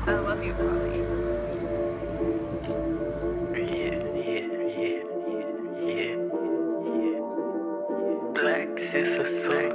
I love you, Polly. Black sensason,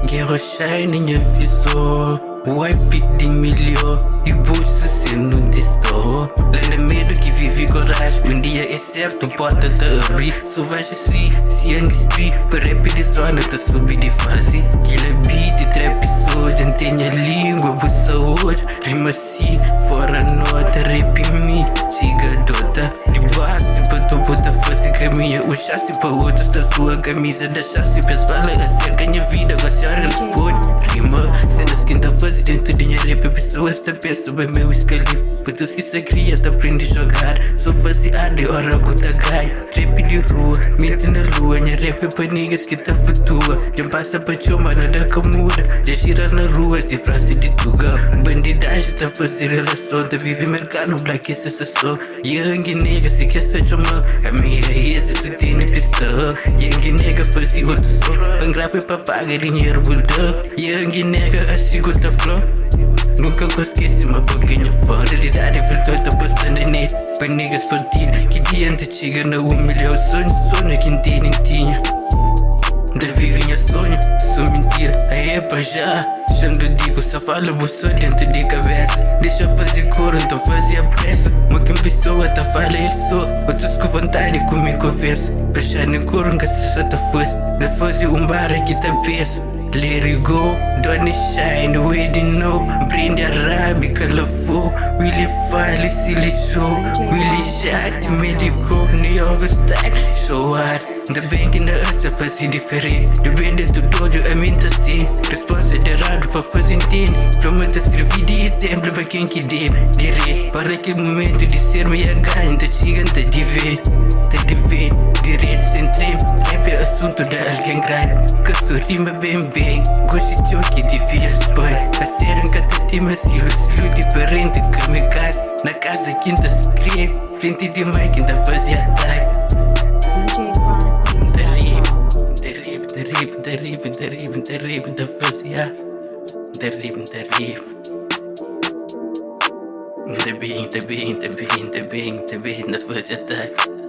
guerra shine nha visor. Wipe di milho e bolsa se não testou. Lá na medo que vive coragem, um dia é certo, porta te abrir. Selvagem sim, se street, pa rap de zona tá subir de fase. Killa beat, trap soja, tem a língua, boa saúde. Rima assim, fora nota, rap me, chega dota. De base pa topo tá fase caminha o chassi pa outros da sua camisa da chassi. Pensa fala acerca minha vida, agora a senhora responde. Rima, cenas que tá fase dentro de minha rap, pessoas tá pensam bem meu escalif. Putos que se cria, tá aprende a jogar. Só fase arde, hora que tá gai. Rap de rua, mente na lua. Minha rap é pa niggas que tá futua. Já passa pa choma, nada que muda. Já gira na rua, se frase de tuga. Bandidagem tá fazer relação. Tá vive mercado, black é sensação. Young nigga, se quer se chama. A minha esse se tem pista. Young nigga fazia outro som. Pangrava pra pagar dinheiro, bulda. Young nigga, assim que tá flow. Nunca vou esquecer uma pouquinho fã. Realidade virtual tá passando net. Pa niggas partido. Que dia antes chega na 1 milhão. Sonho, sonho que não tinha. Da vivinha sonho, sou mentira. Aí é pra já. Chando digo, só fala só dentro de cabeça. Deixa eu fazer coro, então fazia pressa. Mas quem pessoa tá fala ele só. Outros com vontade comigo conversa. Prechar no coro, nunca se só tá fosse. Da fazer um bar aqui tá peso. Let it go, don't shine, we know. Brinde arábica, lafou. Willy fale, se lixou. Willy chat, medico, nem overstyle. Show hard, ainda bem que na essa fazia diferente. Do bem dentro do dojo, a mim tá assim. Resposta de errado pra fazer entender. Promete servir de exemplo pra quem que deve. Direito, para aquele momento de ser meia ganha. Tá chegando, tá de ver, tá de ver. Direito sem trem, rap é assunto de alguém grande. Que só rima bem bem, gosto de que devia pai. A sério, nunca te time estilo, estilo diferente que me casa. Na casa quinta se cria, frente de mãe quinta fazia ataque. DJPrimeBeats.com. Da rip, da rip, da rip, da rip, da fazia. Da rip, da rip. Da bem, da bem, da bem, da bem, da bem, da fazia ataque.